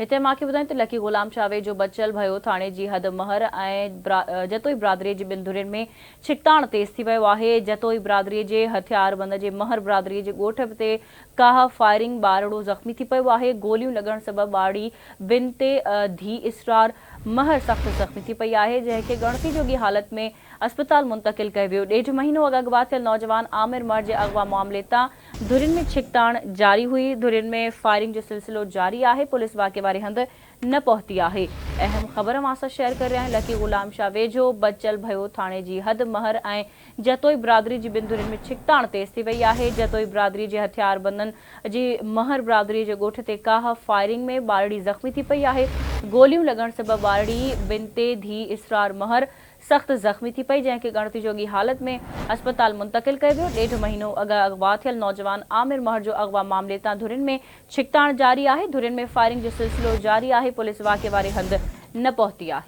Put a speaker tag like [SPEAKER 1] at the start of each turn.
[SPEAKER 1] هتي مان کي ٻڌايون ته لڪي غلام شاهه ويجهو بچل ڀيو ٿاڻي جي حد مهر ۽ جتوئي برادري جي ٻن ڌرين ۾ ڇڪتاڻ تيز ٿي ويو آهي. جتوئي برادري جي هٿياربند جي مهر برادري جي ڳوٺ تي ڪاهه فائرنگ ٻارڙو زخمي ٿي پيو آهي. گوليون لڳڻ سبب ٻارڙي بنت ڌي اسرار مهر سخت زخمي ٿي پئي آهي جنهن کي ڳڻتي جوڳي حالت ۾ اسپتال منتقل ڪيو ويو. ڏيڍ مهينو اڳ اغوا ٿيل نوجوان عامر مهر جي اغوا معاملي تان ڌرين ۾ ڇڪتاڻ جاري هئي، ڌرين ۾ فائرنگ جو سلسلو جاري آهي، پوليس واقعي واري هنڌ نه پهتي آهي. اهم خبر اوهان سان شيئر ڪري رهيا آهيون لڪي غلام شاهه ويجهو بچل ڀيو ٿاڻي جي حد مهر ۽ جتوئي برادري جي ٻن ڌرين ۾ ڇڪتاڻ تيز ٿي وئي آهي، جتوئي برادري جي هٿياربندن جي مهر برادري جي ڳوٺ تي ڪاهه فائرنگ ۾ ٻارڙي زخمي ٿي پئي آهي، گوليون لڳڻ سبب ٻارڙي بنتي ڌي اسرار مهر سخت زخمي ٿي پئي، جنهن کي ڳڻتي جوڳي حالت ۾ اسپتال منتقل ڪيو ويو، ڏيڍ مهينو اڳ اغوا ٿيل نوجوان عامر مهر جو اغوا معاملي تان ڌرين ۾ ڇڪتاڻ جاري آهي، ڌرين ۾ فائرنگ جو سلسلو جاري آهي، پوليس واقعي واري هنڌ نه پهتي آهي.